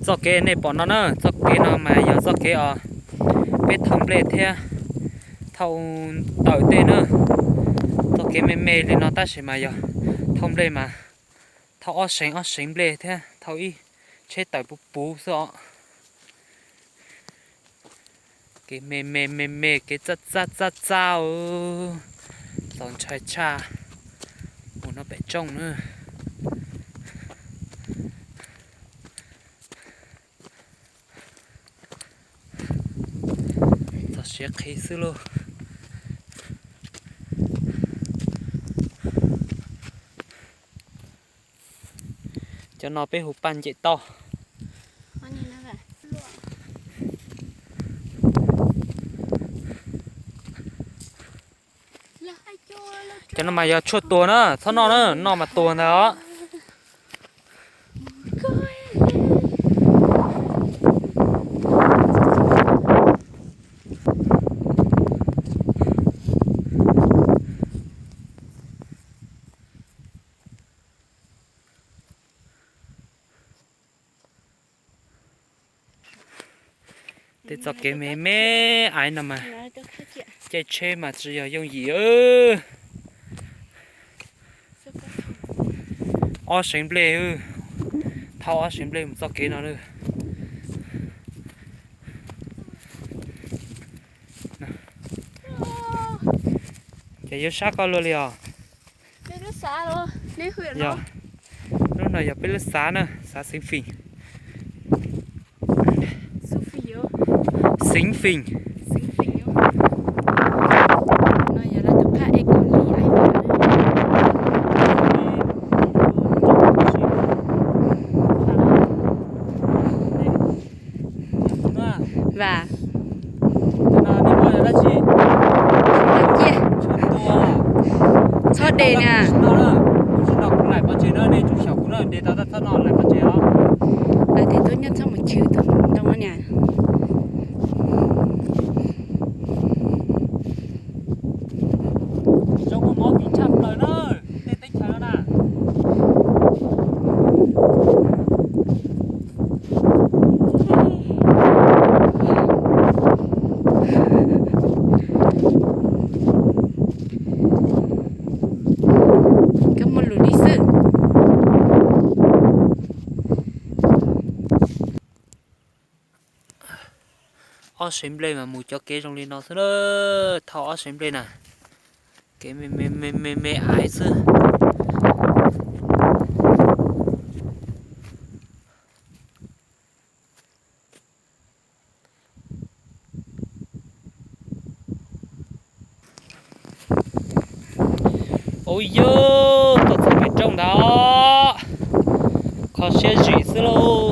Txoj kev nej pom no na, txoj kev no mas yog txoj kev os peb thauj nplej thiab thauj tawm tej na. Txoj kev me me li no tab sis mas yog thauj nplej mas thauj ob seev ob seev nplej thiab thauj ib tsheb tawm puv puv xwb os. Kev me me me me, kev txaj txaj txaj txaj, txaus ntshai tshaj. Mus no pem tsooj na. Txog siav qhi xwb lauj. Cov no peb hu paj ncem toj. Cov no mas yog tshuaj tuag na, txhob noj na, noj mas tuag ntag os. Tej txoj kev me me aiv no mas caij tsheb mas tsis yog yooj yim. Ob seev nplej, thauj ob seev nplej mus txoj kev no. Ces yuav sab koj luaj li os. Lub no yog peb lub xav na, xav Xeev Feem. Xeev Feem. Vas, txhob de na. Lawv tias tuaj nyob txhob mus chwv tus ntoo niam. Zoo muaj movie tshaj plaws na, tej teb chaws no na. Koj muaj lus li xwb. Ob seev nplej mas mus cov kev zoo li no xwb na, thauj ob seev nplej na, kev me me me me aiv xwb. Ua yog tuaj txog pem roob ntag, kho siab zim xwb lauj.